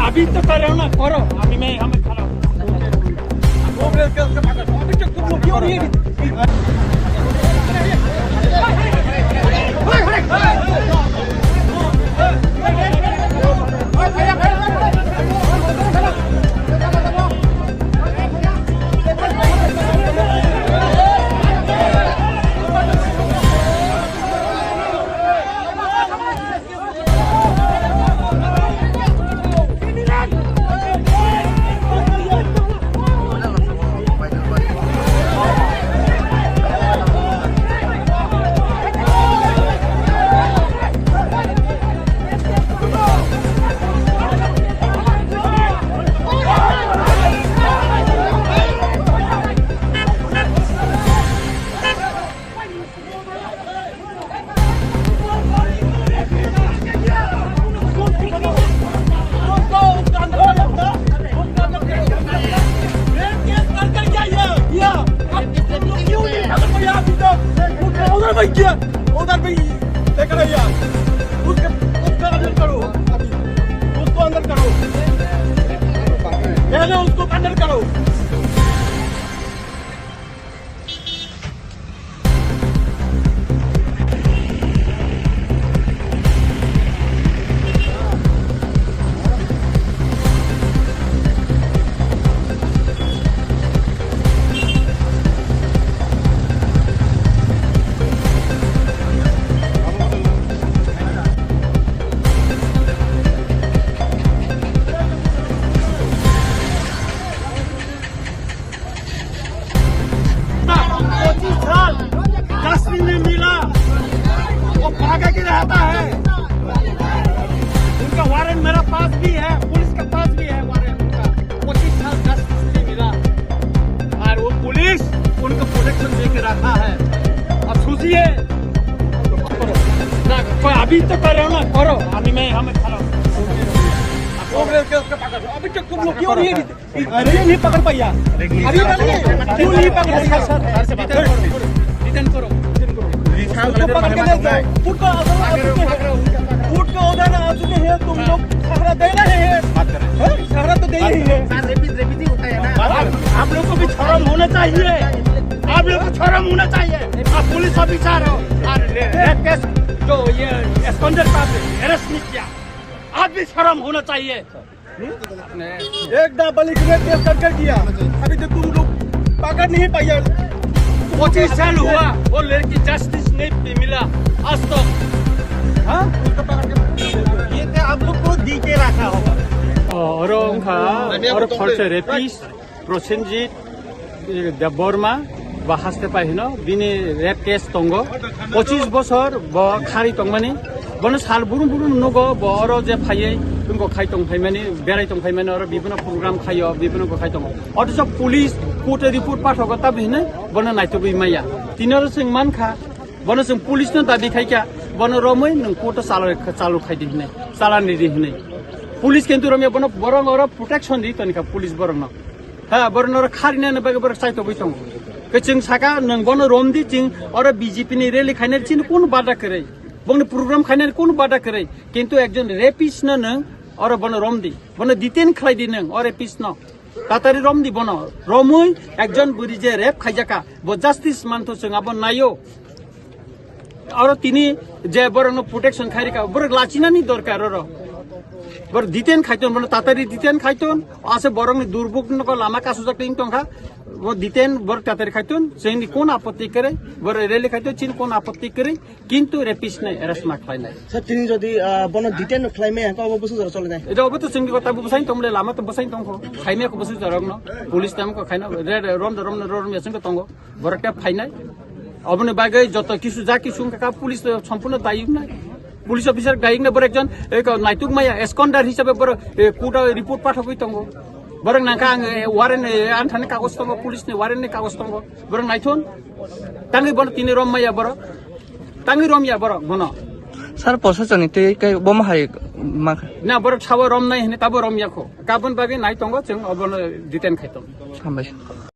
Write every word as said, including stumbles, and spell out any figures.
अभी तो कर रहा हूँ ना, करो। अभी मैं यहाँ में खड़ा हूँ। उधर भाई क्या? उधर भाई देख रहे यार, उसके, उसका अंदर करो, अभी उसको अंदर करो, पहले उसको अंदर करो। पच्चीस साल जस्टिस नहीं मिला, वो भागा के रहता है। उनका वारंट मेरा पास भी है, पुलिस के पास भी है वारंट उनका। पच्चीस साल जस्टिस नहीं मिला और वो पुलिस उनको प्रोटेक्शन दे के रखा है। अब सोचिए, ना, कोई अभी तो कर रहा हूँ ना, करो, अभी मैं यहाँ में खड़ा हूँ। अभी तक तुम लोग क्यों नहीं अरे, ये नहीं पकड़ पाया। अभी पकड़, क्यों नहीं पकड़ पाया? सर, सर, सर से बात करो। डिटेन करो, डिटेन करो। उसको पकड़ के ले जाओ। फुट का उधर आ चुके हैं। फुट का उधर आ चुके हैं। तुम लोग पहरा दे रहे हैं। बात करें। हैं? पहरा तो दे ही है। सर, रेपिस्ट, रेपिस्ट ही होता है ना। आप, आप लोग को भी शर्म होना चाहिए। आप लोग को शर्म होना चाहिए। आप पुलिस ऑफिसर हो और रे-, रेप केस जो ये एस्कॉन्डर का अरेस्ट नहीं किया, आप भी शर्म होना चाहिए। एक नाबालिग ने रेप करके किया, अभी तक तुम लोग पकड़ नहीं पाया। पच्चीस साल हुआ, वो लड़की जस्टिस नहीं मिला आज तक। हाँ? ये तो आप लोग को दी के रखा होगा। Oro wngkha, oro khorsa rapist, Prosenjit Debbarma, ba haste pai hino, bini rape case tongo. Pochis bosor bo khari tongmani. Bono sal burum burum nugo, bo oro je phaiwi, wngkha khai tong phaimani, berai tong phaimani, oro bibino program khaio, bibino bo khai tongo. Othocho police court-o report pathogo, tabi hinwi bono naitugwi maya. Tini oro chwng mankha, bono chwng police-no dabi khaikha, bono romwi nwng court-o chalo, chalo khaidi hinwi, chalani di hinwi. Police kintu romya bono, borok oro protection di tonikha police borokno. Ha, borok norok kharinani bagwi borok chaitogwi tongo. Khe chwng saka, nwng bono romdi, chwng oro B J P ni rally khainai chini kunu bada kwrwi. Bongni program khainani kunu bada kwrwi. Kintu ekjon rapist no nwng oro bono romdi. Bono detain khlaidi nwng, o rapist no. Tatari romdi bono. Romwi ekjon bwrwi je rape khaijaka, bo justice mantho chwng abo naio. Oro tini je borokno protection khairika, borok lachinani dorkar oro. Borok detain khaiton, bono tatari detain khaiton, ase borokni durbuk nogo lama kasujak ting tongkha, bo detain borok tatari khaiton, chini kon apotti kwrwi, borok rally khaiton, chini kon apotti kwrwi, kintu rapist nai arrest ma khlainai. Sir, tini jodi, ah, bono detain khlaimaya, hwnkhe obo bwswk jora cholinai? Edo obo to chwngni kota bo bwsai tongmole, lama to bwsai tongkho, khaimaya kho bwswk jorokno, police tam kho khaina, re, re, rom de, rom de, rom ya chwngkhe tongo. Borok khe phainai. Oboni bagwi joto kisu ja kisu wngkha kha, police to sompurno dayok nai. Police officer dayok nai, borok ekjon, eh, naituk maya, eskondar hisabe borok, eh, court o report pathogwi tongo. Borok nangkha ang, eh, warrant, eh, anthani kagoj tongo, police ni warrant ni kagoj tongo. Borok naithon. Tangwi bono tini rom maya borok. Tangwi rom ya borok bono. Sir, posasoni tei kai bomo hai ma. Na borok sabo rom nai hini tabo rom ya kho. Kabon bagwi nai tongo, chwng obono detain khai tongo. Hambai.